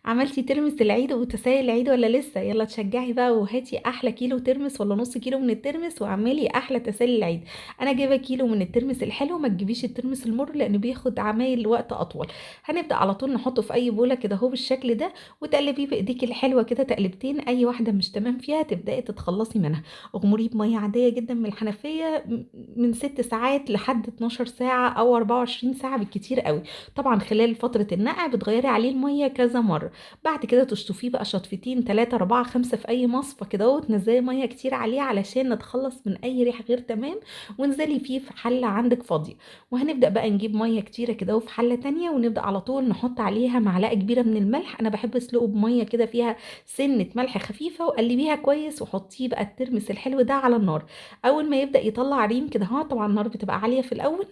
عملتي ترمس العيد وتسالي العيد ولا لسه؟ يلا تشجعي بقى وهاتي احلى كيلو ترمس ولا نص كيلو من الترمس واعملي احلى تسالي العيد. انا جايبه كيلو من الترمس الحلو، ما تجيبيش الترمس المر لانه بياخد عمايل وقت اطول. هنبدا على طول نحطه في اي بوله كده اهو بالشكل ده، وتقلبيه بايديك الحلوة كده تقلبتين، اي واحدة مش تمام فيها تبداي تتخلصي منها. اغمريه بميه عادية جدا من الحنفية من 6 ساعات لحد 12 ساعة او 24 ساعة بالكتير قوي. طبعا خلال فترة النقع بتغيري عليه المية كذا مرة. بعد كده تشطفيه بقى شطفتين 3 4 5 في اي مصفى كده، وتنزلي مية كتير عليه علشان نتخلص من اي ريحه غير تمام، وانزلي فيه في حله عندك فاضية. وهنبدا بقى نجيب مية كتيرة كده وفي حله تانية، ونبدا على طول نحط عليها معلقه كبيرة من الملح. انا بحب اسلقه بميه كده فيها سنة ملح خفيفة، وقلبيها كويس وحطيه بقى الترمس الحلو ده على النار. اول ما يبدا يطلع ريم كده اهو، طبعا النار بتبقى عالية في الاول،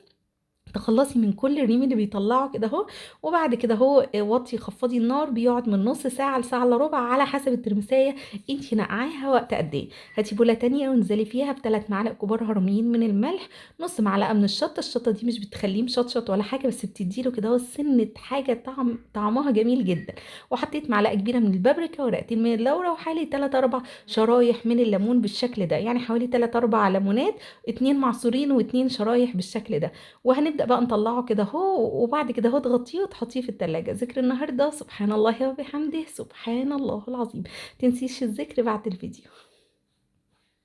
تخلصي من كل الريم اللي بيطلعه كده اهو. وبعد كده اهو وطي خفضي النار، بيقعد من نص ساعة لساعة الا ربع على حسب الترمسايه انتي نقعاها وقت قد ايه. هاتي بوله تانية وانزلي فيها ب3 معالق كبار هرميين من الملح، نص معلقه من الشطه. الشطه دي مش بتخليه مشطشط ولا حاجة، بس بتديله كده اهو سنة حاجة طعمها جميل جدا. وحطيت معلقه كبيرة من البابريكا، ورقتين من اللورا، وحوالي 3 4 شرايح من الليمون بالشكل ده، يعني حوالي 3 4 ليمونات، 2 معصورين و2 شرايح بالشكل ده. وهنبدأ بقى نطلعه كده اهو، وبعد كده اهو تغطيه وتحطيه في التلاجة. ذكر النهارده سبحان الله وبحمده، سبحان الله العظيم. تنسيش الذكر بعد الفيديو.